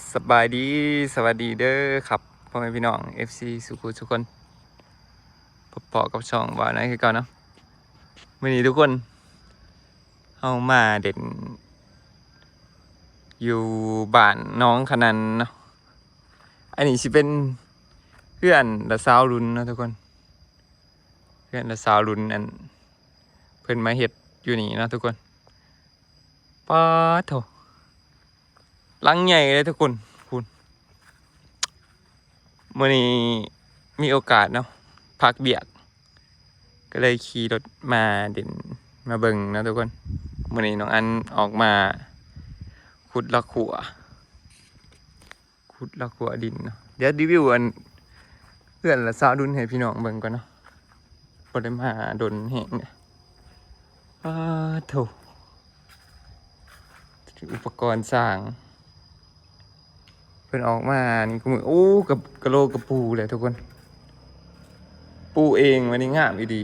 ສະບາຍດີ ສະຫວັດດີເດີຄັບ ພໍ່ແມ່ພີ່ນ້ອງ ເອັຟຊີ ສູ່ຜູ້ສູ່ຄົນ ພົບພໍ້ກັບຊ່ອງບ່າວນາຍຄືເກົ່າເນາະ. ມື້ນີ້ທຸກຄົນ ເຮົາມາເຫຼັ້ນຢູ່ບ້ານໜອງຂະນັນເນາະ. ອັນນີ້ຊິເປັນເຮືອນລະຊາວລຸນເນາະທຸກຄົນ ເຮືອນລະຊາວລຸນ ອັນ ເພິ່ນມາເຮັດຢູ່ນີ້ເນາະທຸກຄົນ. ປາດໂທ້ ຫຼັງໃຫຍ່ເລີຍທຸກຄົນ ພຸ້ນ. ມື້ນີ້ມີໂອກາດເນາະ ພັກວຽກ ກໍເລີຍຂີ່ລົດມາເດັ່ນ ມາເບິ່ງເນາະທຸກຄົນ. ມື້ນີ້ນ້ອງອັນອອກມາຂຸດລະຂົວ ຂຸດລະຂົວດິນເນາະ. ດຽວຣີວິວອັນເຮືອນລະຊາວລຸນໃຫ້ພີ່ນ້ອງເບິ່ງກ່ອນເນາະ ບໍ່ໄດ້ມາດົນແຮງເດ້. ປາດໂທ້ ອຸປະກອນສ້າງ ເພິ່ນອອກມານີ້ ໂອ້ ກະ ກະໂຫຼກະປູແຫຼະທຸກຄົນ ປູເອງ. ວັນນີ້ງາມອີ່ຫຼີ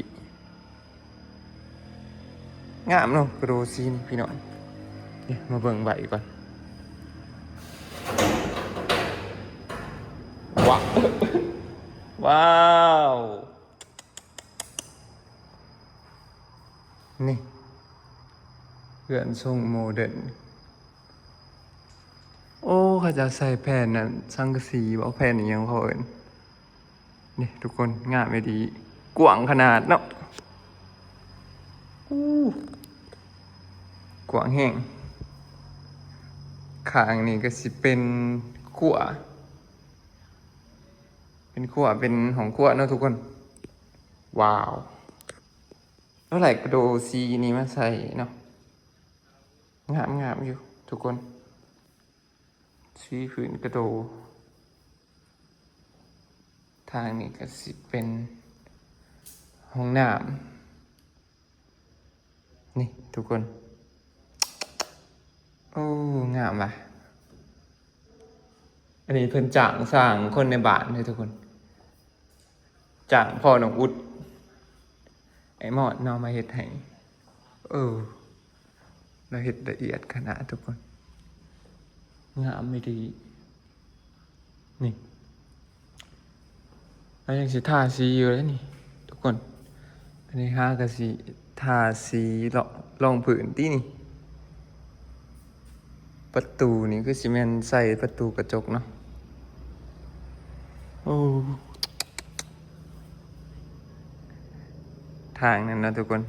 ງາມເນາະ ກະໂດຊີນພີ່ນ້ອງ. ເດ ມາເບິ່ງໃບກ່ອນ. ວ້າວ ວ້າວ ນີ້ ເຮືອນຊົງໂມເດີນ. ໂອ້ ເຂົາເຈົ້າໃສ່ແຜ່ນນັ້ນ ສັງກະສີບໍ ແຜ່ນອີ່ຫຍັງເຂົາເອີ້ນ. ນີ້ທຸກຄົນ ງາມອີ່ຫຼີ ກວ້າງຂະໜາດເນາະ. ອູ້ ກວ້າງແຮງ. ຂ້າງນີ້ກໍຊິເປັນຄົວ ເປັນຄົວ ເປັນຫ້ອງຄົວເນາະທຸກຄົນ. ວ້າວ ເອົາໄດ້ກະໂດສີນີ້ມາໃສ່ເນາະ ງາມໆຢູ່ທຸກຄົນ. ສີພື້ນກະໂດ. ທາງນີ້ກໍຊິເປັນຫ້ອງນ້ຳ ນີ້ທຸກຄົນ. ໂອ້ ງາມວ່ະ. ອັນນີ້ເພິ່ນຈ້າງຊ່າງຄົນໃນບ້ານເດ້ທຸກຄົນ. ຈ້າງພໍ່ນ້ອງອຸດ ໄອ້ມອດເນາະ ມາເຮັດໃຫ້. ເອີ ລາວເຮັດລະອຽດຂະໜາດທຸກຄົນ ງາມອີ່ຫຼີ. ນີ້ ລາວຍັງຊິທາສີຢູ່ເດ້ນີ້ທຸກຄົນ. ອັນນີ້ຫາກະຊິທາສີ ລອງ ລອງພື້ນຕິນີ້. ປະຕູນີ້ຄືຊິແມ່ນໃສ່ປະຕູກະຈົກເນາະ. ໂອ້ ທາງນັ້ນເນາະທຸກຄົນ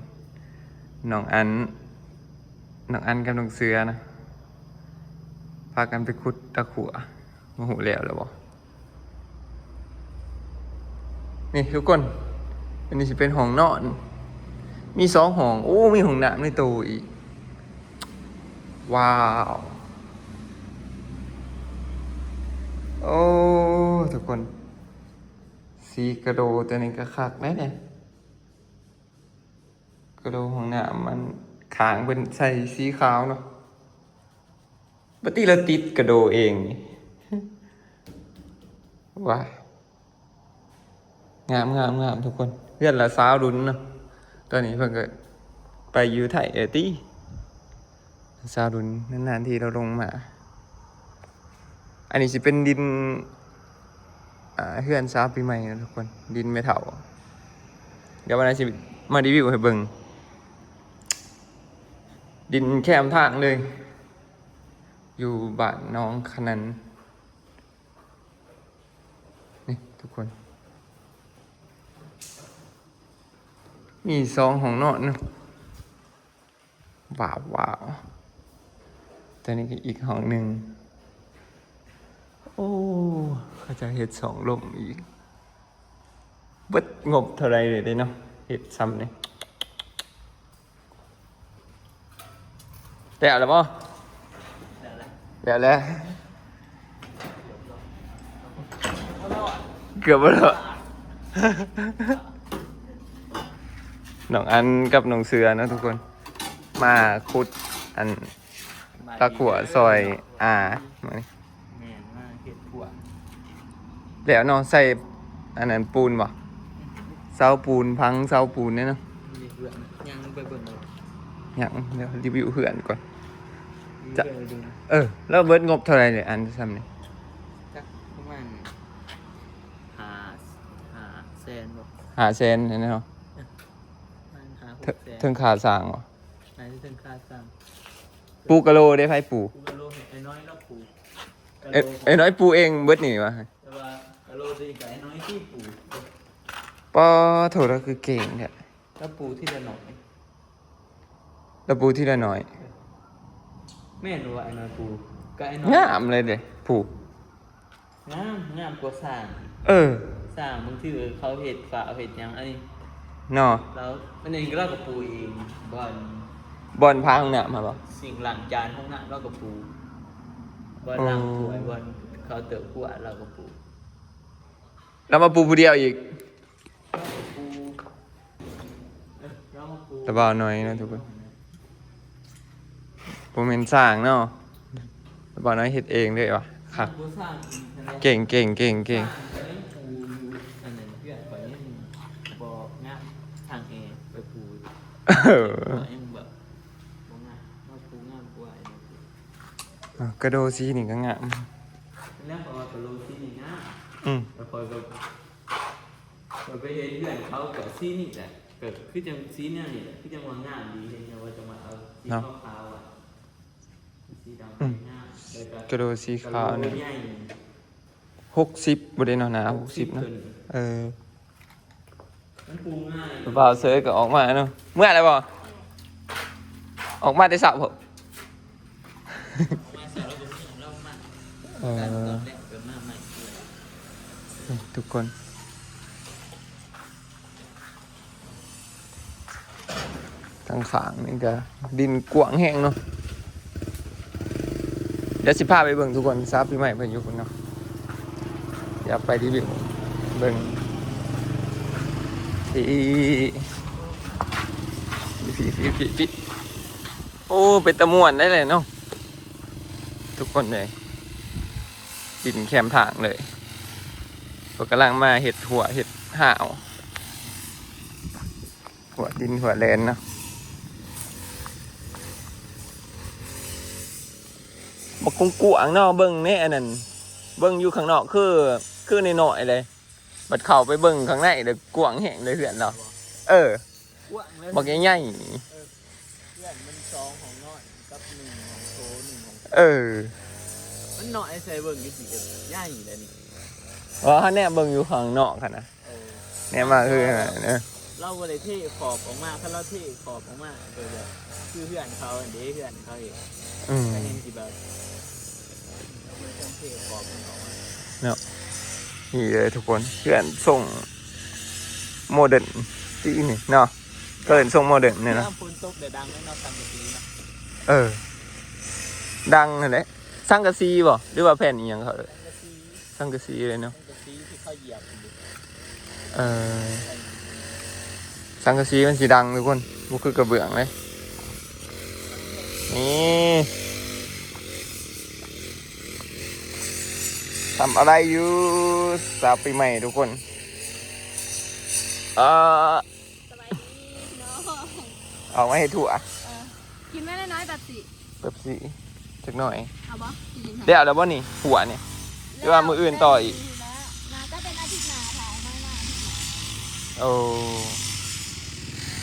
ນ້ອງອັນ ນ້ອງອັນກັບນ້ອງເສືອນະ ພາກັນໄປຂຸດຕາຂົວ ບໍ່ຮູ້ແລ້ວແລ້ວບໍ່. ນີ້ທຸກຄົນ ອັນນີ້ຊິເປັນຫ້ອງນອນ ມີສອງຫ້ອງ. ໂອ້ ມີຫ້ອງນ້ຳໃນໂຕອີກ. ວ້າວ ໂອ້ ທຸກຄົນ ສີກະໂດໂຕນີ້ກໍຄັກແດ່ນີ້. ກະໂດຫ້ອງນ້ຳ ມັນຂ້າງເພິ່ນໃສ່ສີຂາວເນາະ. ບັດນີ້ລະຕິດກະໂດເອງນີ້ ວ້າຍ ງາມໆໆ ທຸກຄົນ. ເຮືອນລະຊາວລຸນເນາະ. ຕອນນີ້ເພິ່ນກໍໄປຢູ່ໄທແລ້ວຕິ ຊາວລຸນ ນານໆທີລາວລົງມາ. ອັນນີ້ຊິເປັນດິນ ອ່າ ເຮືອນຊາວປີໃໝ່ເນາະທຸກຄົນ ດິນແມ່ເຖົ້າ. ດຽວວັນໜ້າຊິມາຣີວິວໃຫ້ເບິ່ງ ດິນແຄມທາງເລີຍ ຢູ່ບ້ານໜອງຂະນັນ. ນີ້ທຸກຄົນ ມີສອງຫ້ອງນອນເນາະ. ວ້າວໆ ຕົວນີ້ກໍອີກຫ້ອງໜຶ່ງ. ໂອ້ ເຂົາເຈົ້າເຮັດຊ່ອງລົມອີກ. ເບິດງົບເທົ່າໃດເດເນາະ ເຮັດຊ່ຳນີ້. ແລ້ວແລ້ວບໍ່? ແລ້ວແລ້ວ ແລ້ວແລ້ວ ເກືອບບໍ່ລອດ. ນ້ອງອັນກັບນ້ອງເສືອເນາະທຸກຄົນ ມາຂຸດອັນ ຕາຂົ້ວຊອຍອາ ມື້ນີ້. ແມ່ນ ມາເຮັດຂົ້ວ ແລ້ວເນາະ ໃສ່ອັນນັ້ນປູນບໍ່? ເສົາປູນ ພັງເສົາປູນເດ້ເນາະ. ຍັງໄປເບິ່ງ ຍັງ ດຽວຣີວິວເຮືອນກ່ອນ. ເອີ ແລ້ວເບິດງົບເທົ່າໃດເລີຍ ອັນຊ່ຳນີ້? ຫ້າແສນແມ່ນເນາະ ມັນຫາຫົກແສນ ເທິງຄ່າສ້າງບໍ່? ໜ້າຈະເທິງຄ່າສ້າງ. ປູກະໂລເດ້ ໃຜປູ? ປູກະໂລໃຫ້ອ້າຍນ້ອຍລາວປູ. ເອີ ອ້າຍນ້ອຍປູເອງເບິດນີ້ຫວາ? ແຕ່ວ່າກະໂລໂຕນີ້ກໍອ້າຍນ້ອຍທີ່ປູ. ປາໂທ້ ລາວຄືເກັ່ງແທ້. ລາວປູທີລະໜ້ອຍ ລາວປູທີລະໜ້ອຍ. ແມ່ນບໍ່ ອ້າຍນ້ອຍປູ? ກໍອ້າຍນ້ອຍ ງາມເລີຍເດ້ ປູ. ງາມ ງາມກວ່າສ້າງ. ເອີ ສ້າງບາງທີເຂົາເຮັດຝາເຮັດຫຍັງ ອັນນີ້ເນາະ ລາວ ອັນນີ້ລາວກໍປູເອງ. ບ່ອນ ບ່ອນພາຫ້ອງນ້ຳຫັ້ນບໍ່? ຊິງລ້າງຈານຫ້ອງນ້ຳລາວກໍປູ. ບ່ອນ ໂອ້ ລ້າງຖ້ວຍ ບ່ອນເຄົາເຕີຄົວລາວກໍປູ. ລາວມາປູຜູ້ດຽວອີກ. ລາວມາປູ ລາວມາປູ ລະບ່າວນ້ອຍເນາະທຸກຄົນ. ບໍ່ແມ່ນສ້າງເນາະ ລະບ່າວນ້ອຍເຮັດເອງເລີຍຫວາ. ຄັກ ບໍ່ສ້າງອີກຫັ້ນແຫຼະ. ເກັ່ງ ເກັ່ງ ເກັ່ງ ເກັ່ງ. ສ້າງກໍຍັງປູຢູ່ອັນນັ້ນ ເຮືອນຂ້ອຍຍັງບໍ່ງາມ. ສ້າງແອໄປປູ ເອີ ກໍຍັງແບບບໍ່ງາມ. ເຮົາປູງາມກວ່າ. ອາ ກະໂດສີນີ້ກໍງາມ. ແລ້ວຂ້ອຍວ່າກະໂດສີນີ້ງາມ. ອືມ ແລ້ວຂ້ອຍກໍ ຂ້ອຍໄປເຫັນເຮືອນເຂົາກໍສີນີ້ແຫຼະ ກໍຄືຈັ່ງສີແນວນີ້ແຫຼະ ຄືຈັ່ງວ່າງາມດີ. ເຫັນແລ້ວວ່າຈະມາເອົາສີ ເນາະ ຂາວໆ ອະ ສີດຳ ອືມ ງາມ. ແລ້ວກໍກະໂດສີຂາວນີ້ ກະໂດໃຫຍ່ ຫົກສິບບໍ່ໄດ້ເນາະ ໜ້າຫົກສິບເນາະ. ຫົກສິບ ເອີ ມັນປູງ່າຍ. ບ່າວເສີຍກໍອອກມາເນາະ. ເມື່ອແລ້ວບໍ່? ອອກມາແຕ່ເຊົ້າພຸ້ນ. ອອກມາເຊົ້າແລ້ວບໍ່ມີ ລາວມາ ເອີ ຕອນແລກກໍມາໃໝ່. ນີ້ທຸກຄົນ ທາງຂ້າງນີ້ກໍດິນກວ້າງແຮງເນາະ. ດຽວຊິພາໄປເບິ່ງທຸກຄົນ ສາວປີໃໝ່ເພິ່ນຢູ່ພຸ້ນເນາະ. ດຽວໄປຣີວິວເບິ່ງ ພີ້ ພີ້ ພີ້ ພີ້. ໂອ້ ເປັນຕາມ່ວນໄດ໋ແຫຼະເນາະ ທຸກຄົນເອີຍ. ດິນແຄມທາງເລີຍ ເພິ່ນກຳລັງມາເຮັດຮົ້ວເຮັດຮ່າວ ຮົ້ວດິນຮົ້ວແລນເນາະ. ບັກກວ້າງໆເນາະ ເບິ່ງແດ່ອັນນັ້ນ ເບິ່ງຢູ່ຂ້າງນອກຄື ຄືນ້ອຍໆເລີຍ ບັດເຂົ້າໄປເບິ່ງຂ້າງໃນແລ້ວກວ້າງແຮງເລີຍເຮືອນເນາະ. ເອີ ກວ້າງເລີຍ ບັກໃຫຍ່ໆ. ເອີ ເຮືອນມັນສອງຫ້ອງນອນກັບໜຶ່ງຫ້ອງໂຖ ໜຶ່ງຫ້ອງ ເອີ ມັນນ້ອຍໃສ່ເບິ່ງຢູ່ຊິໃຫຍ່ແລ້ວນີ້. ເອີ ເຮົາແນມເບິ່ງຢູ່ຂ້າງນອກຫັ້ນນະ ເອີ ແນມມາຄື ເອີ ລາວບໍ່ໄດ້ເທຂອບອອກມາ. ຄັນລາວເທຂອບອອກມາກໍແບບຄືເຮືອນເຂົາຫັ້ນເດ້ ເຮືອນເຂົາເຮັດ. ອືມ ກໍຍັງຊິແບບ ເນາະ ນີ້ເລີຍທຸກຄົນ ເຮືອນຊົງໂມເດີນຕີນີ້ເນາະ ເອີ້ນຊົງໂມເດີນນີ້ນະ. ຍາມຝົນຕົກແລ້ວດັງເນາະ ສັງກະສີເນາະ. ເອີ ດັງຫັ້ນແຫຼະ. ສັງກະສີບໍ່ ຫຼືວ່າແຜ່ນອີ່ຫຍັງເຂົາເອີ້ນ? ສັງກະສີ ສັງກະສີເລີຍເນາະ ສັງກະສີທີ່ເຂົາຢຽບ. ເອີ ສັງກະສີມັນຊິດັງທຸກຄົນ ບໍ່ຄືກະເບື້ອງເດ້. ນີ້ ທຳອະໄລຢູ່ ສາວປີໃໝ່ທຸກຄົນ. ເອີ ສະບາຍດີພີ່ນ້ອງ ອອກມາເຮັດຖົ່ວ. ເອີ ກິນໄວ້ນ້ອຍໆ ເປັບຊີ. ເປັບຊີຈັກໜ້ອຍ. ເອົາບໍ່? ກິນ ແລ້ວແລ້ວບໍ່ນີ້ ຖົ່ວນີ້ ຫຼືວ່າມື້ອື່ນຕໍ່ອີກ? ໜ້າຈະເປັນອາທິດໜ້າ ຖ້າເອົາມາໜ້າອາທິດໜ້າ. ໂອ້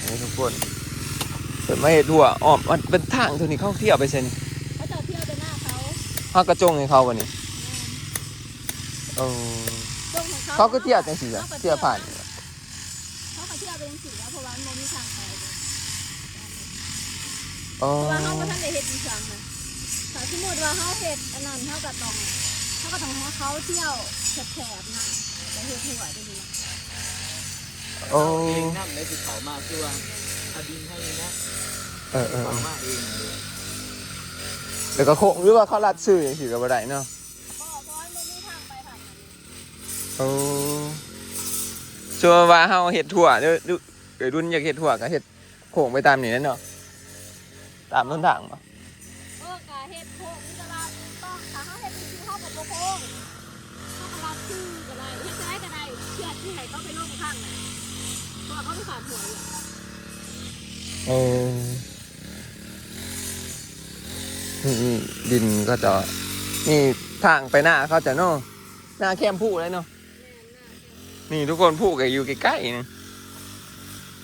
ນີ້ທຸກຄົນ ເພິ່ນມາເຮັດຖົ່ວອ້ອມ. ມັນເປັນທາງຕົວນີ້ ເຂົາທຽວໄປໃສນີ້? ເຂົາເຈົ້າທຽວໄປໜ້າເຂົາ. ເຮົາກະຈົ່ງໃຫ້ເຂົາບໍ່ນີ້? ແມ່ນ. ໂອ້ ຈົ່ງໃຫ້ເຂົາ. ເຂົາຄືທຽວຈັ່ງຊີ້ລະ? ເຂົາກະທຽວຜ່ານ. ເຮົາກໍທຽວໄປຈັ່ງຊີ້ແຫຼະ ເພາະວ່າມັນບໍ່ມີທາງໄປເດ້. ອໍ ເພາະວ່າເຮົາບໍ່ທັນໄດ້ເຮັດອີ່ຫຍັງນະ. ຖ້າສົມມຸດວ່າເຮົາເຮັດອັນນັ້ນ ເຮົາກໍຕ້ອງ ເຮົາກໍຕ້ອງໃຫ້ເຂົາທຽວແຄບໆນະ ແລ້ວເຮັດຫົວຈັ່ງຊີ້ນະ. ໂອ້ ເຮົາເອງນຳໄດ້ ຊິເຂົ້າມາຄືວ່າເອົາດິນໃຫ້ນີ້ນະ. ເອີໆ ເຂົ້າມາເອງເດ້ ແລ້ວກໍໂຄ້ງ ຫຼືວ່າເຂົາລັດຊື່ຈັ່ງຊີ້ກໍບໍ່ໄດ້ເນາະ. ບໍ່ ເພາະວ່າມັນບໍ່ມີທາງໄປທາງນັ້ນ. ໂອ້ ສົມມຸດວ່າເຮົາເຮັດຖົ່ວ ຫຼື ຫຼືເອື້ອຍດຸນຢາກເຮັດຖົ່ວກໍເຮັດໂຄ້ງໄປຕາມນີ້ແຫຼະເນາະ ຕາມຫົນທາງບໍ່? ເອີ ກໍເຮັດໂຄ້ງ ແຕ່ວ່າຕ້ອງ ຖ້າເຮົາເຮັດຈັ່ງຊີ້ເຮົາກໍບໍ່ໂຄ້ງ ເຮົາກໍລັດຊື່ກໍໄດ້ ເຮັດຈັ່ງໃດກໍໄດ້ ເພື່ອຊິໃຫ້ເຂົາໄປລົງທາງນັ້ນ ເພາະວ່າເຂົາໄປຂ້າມຫ້ວຍ. ໂອ້ ນີ້ ນີ້ດິນເຂົາເຈົ້າ ນີ້ທາງໄປນາເຂົາເຈົ້າເນາະ ນາແຄມພູເລີຍເນາະ. ແມ່ນນະ. ນີ້ທຸກຄົນ ພູກໍຢູ່ໃກ້ໆນີ້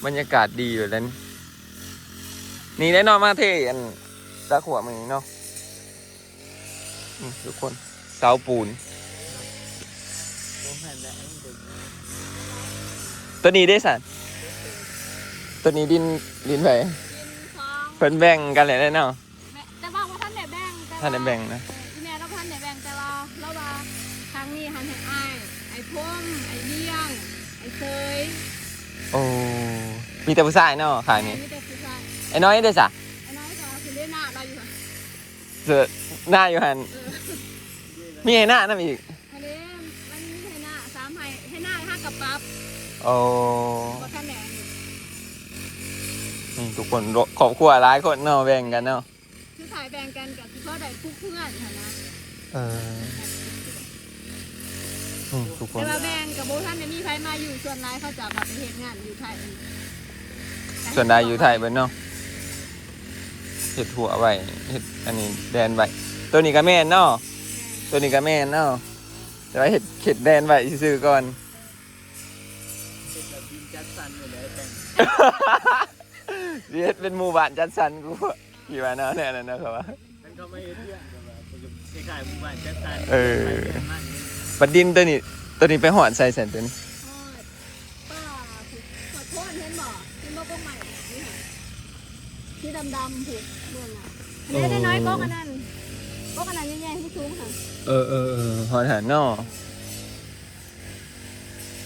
ບັນຍາກາດດີຢູ່ແລ້ວນີ້ ນີ້ໄດ້ເນາະ ມາເທອັນຕາຂົວມື້ນີ້ເນາະ. ນີ້ທຸກຄົນ ເສົາປູນ ໂຕນີ້ເດ້ຊັ້ນ ໂຕນີ້ດິນ ດິນໃຜ? ເພິ່ນແບ່ງກັນແລ້ວເນາະ. ແມ່ ແຕ່ວ່າບໍ່ທັນໄດ້ແບ່ງ ແຕ່ວ່າ ທັນໄດ້ແບ່ງນະ ເອີ ອີແມ່ລາວບໍ່ທັນໄດ້ແບ່ງ ແຕ່ວ່າລາວວ່າທາງນີ້ຫັ້ນໃຫ້ອ້າຍ ອ້າຍພົມ ອ້າຍລ້ຽງ ອ້າຍເຊີຍ. ໂອ້ ມີແຕ່ຜູ້ຊາຍເນາະຂ້າງນີ້ ມີແຕ່ຜູ້ຊາຍ. ອ້າຍນ້ອຍເດ້ຊະ? ອ້າຍນ້ອຍກໍຄືເລນາລາວຢູ່ຫັ້ນ ເອີ ນາຢູ່ຫັ້ນ ເອີ ມີໄຮ່ນານຳອີກ. ອັນນີ້ມັນມີໄຮ່ນາສາມໄຮ່ ໄຮ່ນາຫາກະປັບ. ໂອ້ ບໍ່ທັນແລ້ວອັນນີ້ ນີ້ທຸກຄົນ ຄອບຄົວຫຼາຍຄົນເນາະ ແບ່ງກັນເນາະ. ຄືຖ້າແບ່ງກັນກໍຊິພໍໄດ້ປຸກເຮືອນຫັ້ນນະ. ເອີ ນີ້ທຸກຄົນ ແຕ່ວ່າແບ່ງກໍບໍ່ທັນໄດ້ມີໃຜມາຢູ່ ສ່ວນຫຼາຍເຂົາເຈົ້າກໍໄປເຮັດງານຢູ່ໄທ ສ່ວນຫຼາຍຢູ່ໄທເບິດເນາະ ເຮັດຮົ້ວໄວ້ ເຮັດອັນນີ້ແດນໄວ້. ໂຕນີ້ກໍແມ່ນເນາະ ແມ່ນ ໂຕນີ້ກໍແມ່ນເນາະ ແຕ່ວ່າເຮັດເຂດແດນໄວ້ຊື່ໆກ່ອນ ເຮັດແບບດິນຈັດສັນນີ້ແຫຼະ ແຕ່ງ ຊິເຮັດເປັນໝູ່ບ້ານຈັດສັນ ກູຄິດວ່າເນາະ ແນວນັ້ນເນາະ ເຂົາວ່າ ຄັນເຂົາມາເຮັດເຮືອນກໍວ່າ ກໍຈະຄ້າຍໆໝູ່ບ້ານຈັດສັນ ເອີ ໄປເຮືອນມັນນີ້. ບັດດິນໂຕນີ້ ໂຕນີ້ໄປຮອດໃສຊັ້ນໂຕນີ້? ຮອດປ່າພຸ້ນ ຮອດໂພນ ເຫັນບໍ່? ເຫັນບໍ່ ກົກໄມ້ຢູ່ຫັ້ນ ສີດຳໆພຸ້ນ ເບິ່ງນະ ອັນນີ້ນ້ອຍໆ ກົກອັນນັ້ນ ກົກອັນນັ້ນໃຫຍ່ໆ ສູງໆຫັ້ນ. ເອີໆໆ ຮອດຫັ້ນເນາະ.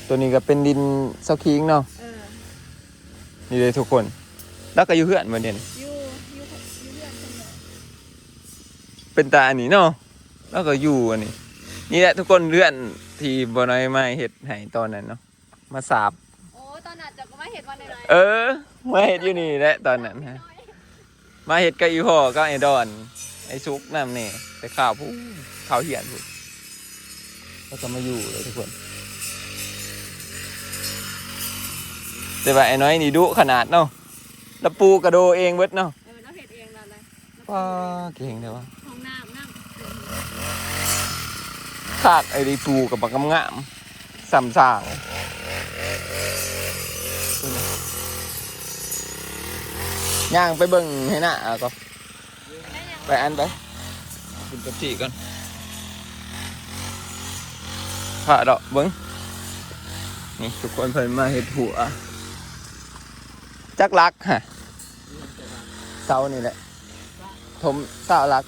ໂຕນີ້ກໍເປັນດິນຊອກຄີງເນາະ. ເອີ ນີ້ເດ້ທຸກຄົນ ລາວກໍຢູ່ເຮືອນບໍ່ເດ? ຢູ່ ຢູ່ ຢູ່ເຮືອນເພິ່ນແຫຼະ. ເປັນຕາອັນນີ້ເນາະ ລາວກໍຢູ່ອັນນີ້. ນີ້ແຫຼະທຸກຄົນ ເຮືອນທີ່ບໍ່ນ້ອຍມາເຮັດໃຫ້ຕອນນັ້ນເນາະ ມາສາບ. ໂອ້ ຕອນນັ້ນເຈົ້າກໍມາເຮັດບໍ່ນ້ອຍໆ. ເອີ ມາເຮັດຢູ່ນີ້ແຫຼະຕອນນັ້ນ ມາເຮັດກັບອີ່ພໍ່ກັບໄອ້ດອນ ໄອ້ສຸກນຳແດ່ ແຕ່ຄາວພຸ້ນ ຄາວຮຽນພຸ້ນ ແລ້ວກໍມາຢູ່ເລີຍທຸກຄົນ. ແຕ່ວ່າໄອ້ນ້ອຍນີ້ດຸຂະໜາດເນາະ ລະປູກະໂດເອງເບິດເນາະ. ເອີ ລາວເຮັດເອງລະ ປ້າ ເກັ່ງແທ້ວະ ຫ້ອງນ້ຳ ນ້ຳ ຄາກໄອ້ດີປູກັບບັກງາມໆ ສ່ຳສາງ ຍ່າງໄປເບິ່ງໃຫ້ໜ້າກໍ ໄປອັນໄປ ກິນເປັບຊີກ່ອນ ພາເລາະເບິ່ງ. ນີ້ທຸກຄົນ ເພິ່ນມາເຮັດຮົ້ວ ຈັກຫຼັກຫະ ເສົານີ້ແຫຼະ ຖົມຊາວຫຼັກ.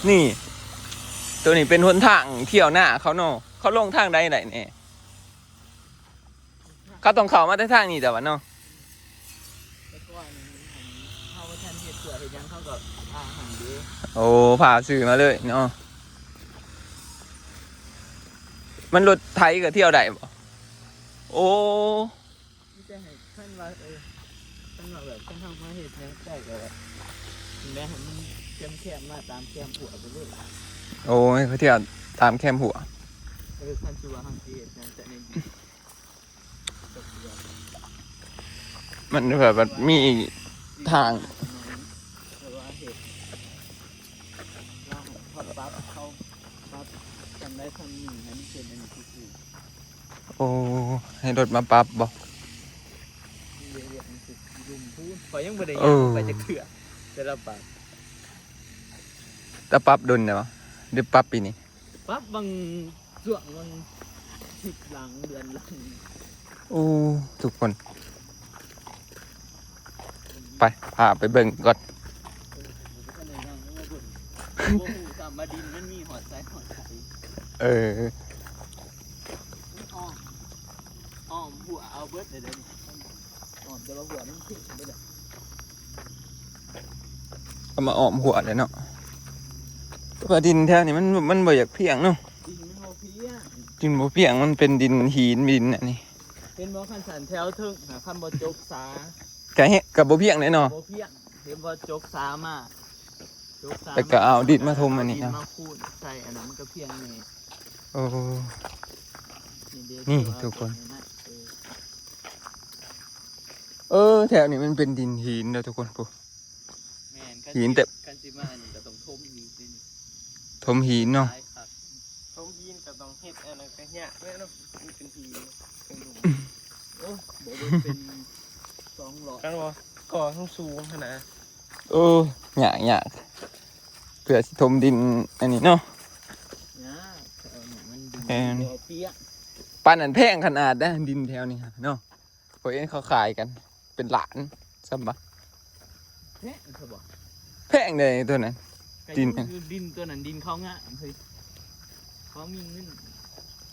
ນີ້ ໂຕນີ້ເປັນຫົນທາງທ່ຽວນາເຂົາເນາະ ເຂົາລົງທາງໃດໄດ້ແດ່? ເຂົາຕ້ອງເຂົ້າມາແຕ່ທາງນີ້ແຕ່ວ່າເນາະ. ແຕ່ກ່ອນເຮົາບໍ່ທັນເຮັດສວນເຮັດຫຍັງ ເຂົາກໍພາຫັ້ນເດ້. ໂອ້ ພາຊື່ມາເລີຍເນາະ. ມັນລົດໄຖກໍທ່ຽວໄດ້ບໍ່? ໂອ້ ມີແຕ່ໃຫ້ ຄັນວ່າ ເອີ ຄັນວ່າແບບ ຄັນເຮົາມາເຮັດຫຍັງໃກ້ກໍແບບ ແມ່ນໃຫ້ມັນແຄມໆມາຕາມແຄມຮົ້ວໄປເລີຍ. ໂອ້ຍ ເຂົາທ່ຽວຕາມແຄມຮົ້ວ. ເອີ ຄັນຊິວ່າເຮົາຊິເຮັດຫຍັງຈະແມ່ນ ມັນແບບວ່າມີທາງ ແຕ່ວ່າເຮັດ ລາວໃຫ້ເຂົາປັບ ເຂົາປັບທຳໄດ້ທຳນີ້ໃຫ້ມັນເປັນອັນນີ້ຊື່ໆ. ໂອ້ ໃຫ້ລົດມາປັບບໍ່? ຂ້ອຍຍັງບໍ່ໄດ້ຍ່າງໄປຈັກເທື່ອ ແຕ່ລະປັບ. ລະປັບດົນແລ້ວບໍ່ ຫຼືປັບປີນີ້? ປັບຫວ່າງຊ່ວງຫວ່າງທິດຫຼັງເດືອນຫຼັງ. ໂອ້ ທຸກຄົນ ໄປ ພາໄປເບິ່ງກ່ອນ. ເອີ ບໍ່ຮູ້ຊ້ຳວ່າດິນມັນມີຮອດໃສຮອດໃສ. ເອີ ອ້ອມ ອ້ອມຮົ້ວເອົາເບິດເລີຍເດ້ນີ້. ອ້ອມ ແຕ່ວ່າຫົວມັນເພເບິດແຫຼະ. ເອົາມາອ້ອມຫົວແຫຼະເນາະ ແຕ່ວ່າດິນແຖວນີ້ມັນ ມັນບໍ່ຢາກພຽງເນາະ. ດິນມັນບໍ່ພຽງ ດິນບໍ່ພຽງ ມັນເປັນດິນຫີນ ດິນອັນນີ້. ເຫັນບໍ່ ຄັນສັນແຖວເທິງນະ ຄັນບໍ່ຈົກສາ ກະເຮັດ ກະບໍ່ພຽງແຫຼະເນາະ. ບໍ່ພຽງ ເຫັນບໍ່ ຈົກສາມາ ຈົກສາ ແລ້ວກໍເອົາດິນມາຖົມອັນນີ້ເນາະ ດິນມາຄູນໃສ່ອັນນັ້ນ ມັນກໍພຽງແດ່. ໂອ້ ນີ້ເດ້ ນີ້ທຸກຄົນ ເອີ ເອີ ແຖວນີ້ມັນເປັນດິນຫີນເດີທຸກຄົນ ພຸ້ນ. ແມ່ນ ຄັນ ຫີນ ແຕ່ ຄັນຊິມານີ້ກໍຕ້ອງຖົມອີກເດ້ນີ້ ຖົມຫີນເນາະ ຫຼາຍຄັກ ຖົມຫີນກໍ ເຮັດອັນນັ້ນກໍຍາກແລ້ວເນາະ ມັນເປັນຫີນເປັນຫຼຸມ ໂອ້ ບໍ່ເບິ່ງເປັນສອງຮ້ອຍ ຄັນວ່າກໍ່ສູງໆຫັ້ນນະ ເອີ ຍາກໆ ເພື່ອຊິຖົມດິນອັນນີ້ເນາະ ຍາກ ແຖວນີ້ມັນດິນ ແມ່ນ ບໍ່ປຽກ ປານນັ້ນແພງຂະໜາດໃດ ດິນແຖວນີ້ເນາະ ຂ້ອຍເຫັນເຂົາຂາຍກັນເປັນລ້ານຊ້ຳບໍ່ ແພງຊະບໍ່ ແພງເດ້ໂຕນັ້ນ ກໍ ດິນ ຢູ່ ຢູ່ດິນໂຕນັ້ນ ດິນເຂົາງາມເຮີ້ຍ ເຂົາມີເງິນ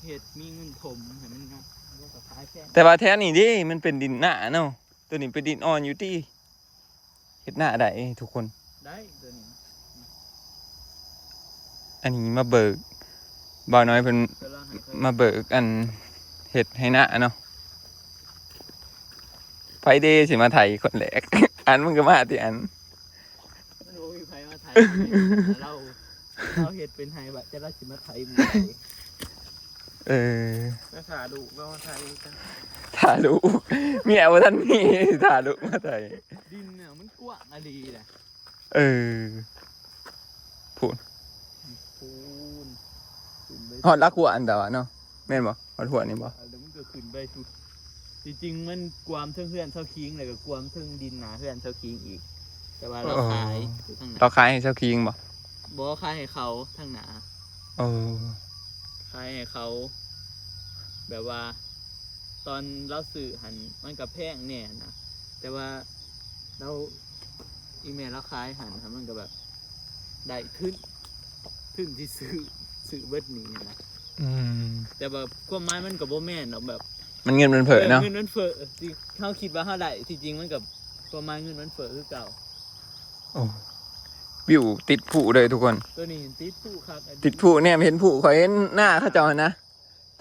ເຮັດ ມີເງິນຖົມໃຫ້ມັນງາມ ແລ້ວກໍຂາຍແພງ ແຕ່ວ່າແຖວນີ້ເດ້ ມັນເປັນດິນນາເນາະ ໂຕນີ້ເປັນດິນອ່ອນຢູ່ຕິ ເຮັດນາໄດ້ທຸກຄົນ ໄດ້ໂຕນີ້ ອັນນີ້ມາເບີກ ບ່າວນ້ອຍເພິ່ນ ກໍລາວໃຫ້ເຂົາ ມາເບີກອັນເຮັດໄຮ່ນາເນາະ ໃຜເດຊິມາໄຖຄົນແລກ ອັນ ມຶງກໍມາຕິອັນ ມັນບໍ່ມີໃຜມາໄຖ ລາວ ລາວເຮັດເປັນໄຮ່ບາດ ແຕ່ລາວຊິມາໄຖມື້ໃດ ເອີ ແລ້ວຖ້າລູກລາວມາໄຖ ຖ້າລູກ ເມຍບໍ່ທັນມີ ຖ້າລູກມາໄຖ ດິນນະມັນກວ້າງອີ່ຫຼີແຫຼະ ເອີ ພຸ້ນ ພຸ້ນ ຂຶ້ນໄປ ຮອດຫຼັກຫົວອັນດາວະເນາະ ແມ່ນບໍ່? ຮອດຫົວນີ້ບໍ່? ແລ້ວມັນກໍຂຶ້ນໄປສຸດ ທີ່ຈິງມັນກວມເທິງເຮືອນຊາວຄິງ ແລ້ວກໍກວມເທິງດິນໜ້າເຮືອນຊາວຄິງອີກ ແຕ່ວ່າລາວຂາຍ ເອີ ຢູ່ທາງໜ້າ ລາວຂາຍໃຫ້ຊາວຄິງບໍ່? ບໍ່ ຂາຍໃຫ້ເຂົາທາງໜ້າ ເອີ ຂາຍໃຫ້ເຂົາ ແບບວ່າຕອນລາວຊື້ຫັ້ນມັນກໍແພງແດ່ນະ ແຕ່ວ່າລາວ ອີ່ແມ່ລາວຂາຍຫັ້ນ ມັນກໍແບບໄດ້ທຶນ ທຶນທີ່ຊື້ ຊື້ເບິດນີ້ນະ ອືມ ແຕ່ວ່າຄວາມໝາຍມັນກໍບໍ່ແມ່ນດອກ ແບບ ມັນເງິນມັນເຟີ້ເນາະ ເອີ ເງິນມັນເຟີ້ ທີ່ເຮົາຄິດວ່າເຮົາໄດ້ ທີ່ຈິງມັນກໍ ຄວາມໝາຍເງິນມັນເຟີ້ຄືເກົ່າ ໂອ້ ວິວຕິດພູເລີຍທຸກຄົນ ໂຕນີ້ຕິດພູຄັກ ຕິດພູ ແນມເຫັນພູ ຂ້ອຍເຫັນນາເຂົາເຈົ້າຫັ້ນນະ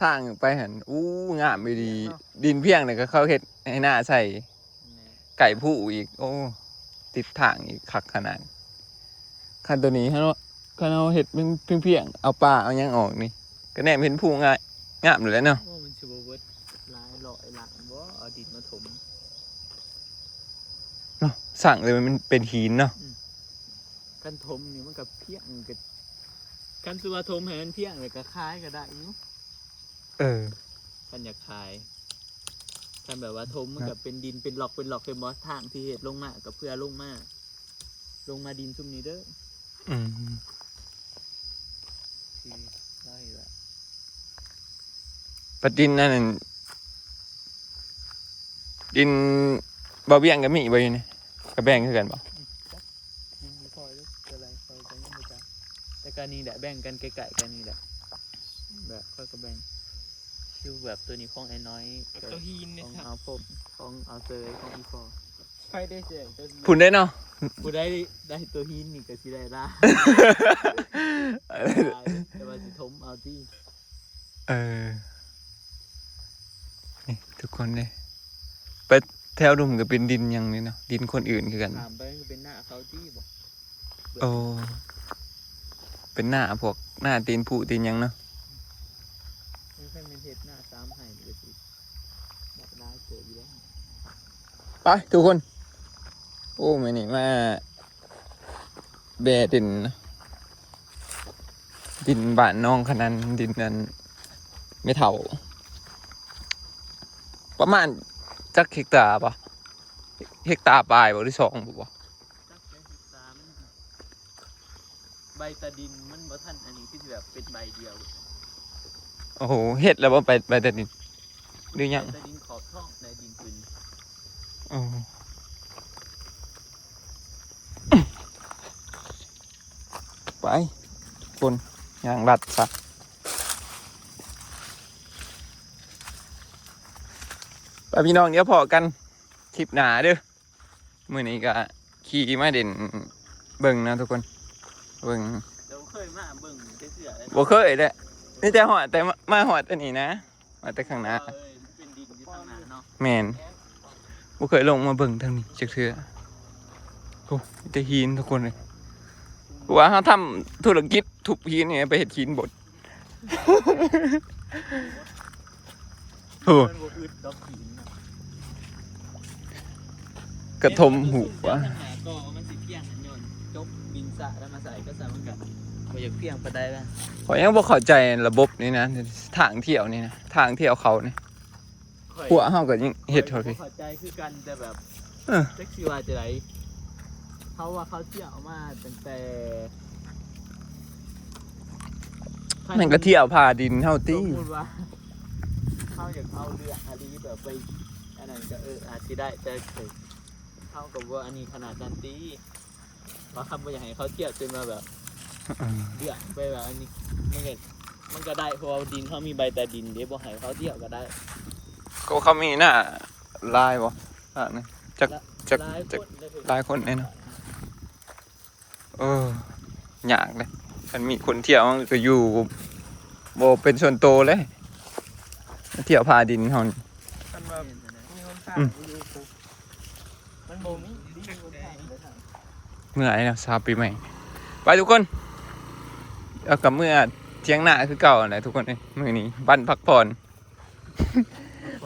ທາງໄປຫັ້ນ ອູ້ ງາມອີ່ຫຼີ ດິນພຽງນີ້ກໍເຂົາເຮັດໄຮ່ນາໃສ່ ແມ່ນ ໃກ້ພູອີກ ໂອ້ ຕິດທາງອີກ ຄັກຂະໜາດ ຄັນໂຕນີ້ເຮົາ ຄັນເຮົາເຮັດເປັນພຽງໆ ເອົາປ່າເອົາຫຍັງອອກນີ້ ກໍແນມເຫັນພູງ່າຍ ງາມຢູ່ແຫຼະເນາະ ໂອ້ ມັນຊິບໍ່ເບິດຫຼາຍຮ້ອຍລ້ານບໍ່ ເອົາດິນມາຖົມ ເນາະ ສ້າງເລີຍມັນເປັນຫີນເນາະ ອືມ ຄັນຖົມນີ້ມັນກໍພຽງ ກໍ ຄັນຊິວ່າຖົມໃຫ້ມັນພຽງ ແລ້ວກໍຂາຍກໍໄດ້ຢູ່ ເອີ ຄັນຢາກຂາຍ ຄັນແບບວ່າຖົມມັນກໍເປັນດິນເປັນລັອກເປັນລັອກ ເຫັນບໍ່ ທາງທີ່ເຮັດລົງມາກໍເພື່ອລົງມາ ລົງມາດິນຊຸມນີ້ເດີ ອືມ ທີ່ລາວເຮັດ ປະຕິນອັນນັ້ນ ດິນບໍ່ວຽງກໍມີບໍ່ຢູ່ນີ້ ກໍແບ່ງຄືກັນບໍ່? ອືມ ຈັກ ຍັງບໍ່ພໍເດີ ເທົ່າໃດຂ້ອຍກໍຍັງບໍ່ຈັກ ແຕ່ກໍນີ້ແຫຼະ ແບ່ງກັນໃກ້ໆກັນນີ້ແຫຼະ ແບບຂ້ອຍກໍແບ່ງ ຄືແບບໂຕນີ້ຂອງໄອ້ນ້ອຍ ໂຕຫີນນີ້ ຂອງອາພົມ ຂອງອາເຊີຍ ຂອງອີ່ພໍ່ ໃຜໄດ້ເຊີຍໂຕຫີນ ພຸ້ນເດ້ເນາະ ຜູ້ໃດໄດ້ໂຕຫີນນີ້ກໍຊິໄດ້ຫຼາຍ ແຕ່ວ່າຊິຖົມເອົາຕິ ເອີ ນີ້ທຸກຄົນເດ້ ໄປແຖວລຸ່ມກໍເປັນດິນຫຍັງນີ້ເນາະ ດິນຄົນອື່ນຄືກັນ ຂ້າມໄປກໍເປັນນາເຂົາຕິບໍ່? ໂອ້ ເປັນໜ້າພວກໜ້າຕີນຜູຕີນຫຍັງເນາະ ມັນຄັນແມ່ນເຮັດໜ້າຕາມໄຮ່ນີ້ກໍຊິໄດ້ຫຼາຍເຕີບຢູ່ແລ້ວ ໄປທຸກຄົນ ໂອ້ ມື້ນີ້ມາແບດິນ ດິນບ້ານໜອງຂະນັນ ດິນອັນແມ່ເຖົ້າ ປະມານຈັກເຮັກຕາບໍ່? ເຮັກຕາປາຍບໍ່ ຫຼືສອງບໍ່? ຈັກແມ່ນເຮັກຕາມັນ ໃບຕາດິນມັນບໍ່ທັນອັນນີ້ ຄືຊິແບບເປັນໃບດຽວ ໂອ້ໂຫ ເຮັດແລ້ວບໍ່ ໃບ ໃບຕາດິນ ຫຼືຍັງ? ໃບຕາດິນຂອບທ້ອງ ໃນດິນປືນ ອໍ ໄປ ຄົນຍ່າງລັດຊະ ໄປພີ່ນ້ອງ ດຽວພໍ້ກັນຄລິບໜ້າເດີ. ມື້ນີ້ກໍຂີ່ມາຫຼິ້ນເບິ່ງເນາະທຸກຄົນ ເບິ່ງ ແຕ່ບໍ່ເຄີຍມາເບິ່ງຈັກເທື່ອເລີຍ ບໍ່ເຄີຍເດ້ ມີແຕ່ຮອດແຕ່ມາ ມາຮອດອັນນີ້ນະ ມາແຕ່ຂ້າງໜ້າ ເອີ ມັນເປັນດິນຢູ່ທາງໜ້າເນາະ ແມ່ນ ບໍ່ເຄີຍລົງມາເບິ່ງທາງນີ້ຈັກເທື່ອ ໂອ້ ມີແຕ່ຫີນທຸກຄົນເລີຍ ວ່າເຮົາທຳທຸລະກິດທຸບຫີນນີ້ ໄປເຮັດຫີນບົດ ໂອ້ ມັນບໍ່ອຶດດອກຫີນນະ ກະຖົມຫູກວ່າ ມັນຊິພຽງຫັ້ນ ຍ້ອນຈົກດິນຊະແລ້ວມາໃສ່ກໍຊະ ມັນກະ ບໍ່ຢາກພຽງປານໃດນະ. ຂ້ອຍຍັງບໍ່ເຂົ້າໃຈລະບົບນີ້ນະ ທາງທ່ຽວນີ້ນະ ທາງທ່ຽວເຂົານີ້. ພວກເຮົາກໍຍັງເຮັດເທົ່າທີ່ ເຂົ້າໃຈຄືກັນ ແຕ່ແບບ ເອີ ຈັກຊິວ່າຈັ່ງໃດ. ເຂົາວ່າເຂົາທ່ຽວມາຕັ້ງແຕ່ ມັນກໍທ່ຽວຜ່າດິນເຮົາຕິ. ສົມມຸດວ່າເຮົາຢາກເອົາເລື່ອງອີ່ຫຼີ ແບບໄປອັນນັ້ນກໍ ເອີ ອາດຊິໄດ້ ແຕ່ເຮົາກໍບໍ່ອັນນີ້ຂະໜາດນັ້ນຕິ. ວ່າຄຳບໍ່ຢາກໃຫ້ເຂົາທ່ຽວຈົນວ່າແບບ ເອີ ເລື່ອງໄປແບບອັນນີ້ ມັນກໍ ມັນກໍໄດ້ ເພາະວ່າດິນເຮົາມີໃບຕາດິນເດ້ ບໍ່ໃຫ້ເຂົາທ່ຽວກໍໄດ້. ກໍເຂົາມີໜ້າຫຼາຍບໍ່ ອ່າ ຈັກ ຈັກ ຫຼາຍຄົນເດ້ ຫຼາຍຄົນເດ້ເນາະ. ເອີ ຍາກເດ້ ຄັນມີຄົນທ່ຽວມັນກໍຢູ່ບໍ່ເປັນສ່ວນໂຕເລີຍ ທ່ຽວຜ່າດິນເຮົານີ້. ຄັນວ່າມີຄົນຂ້າງຢູ່ ມັນບໍ່ມີ ເມື່ອຍແລ້ວ ສາວປີໃໝ່. ໄປທຸກຄົນ ເອົາກັບເມືອຖຽງນາຄືເກົ່າຫັ້ນແຫຼະທຸກຄົນເອີຍ. ມື້ນີ້ວັນພັກຜ່ອນ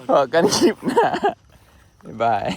ພໍ້ກັນຄລິບໜ້າ ບາຍບາຍ.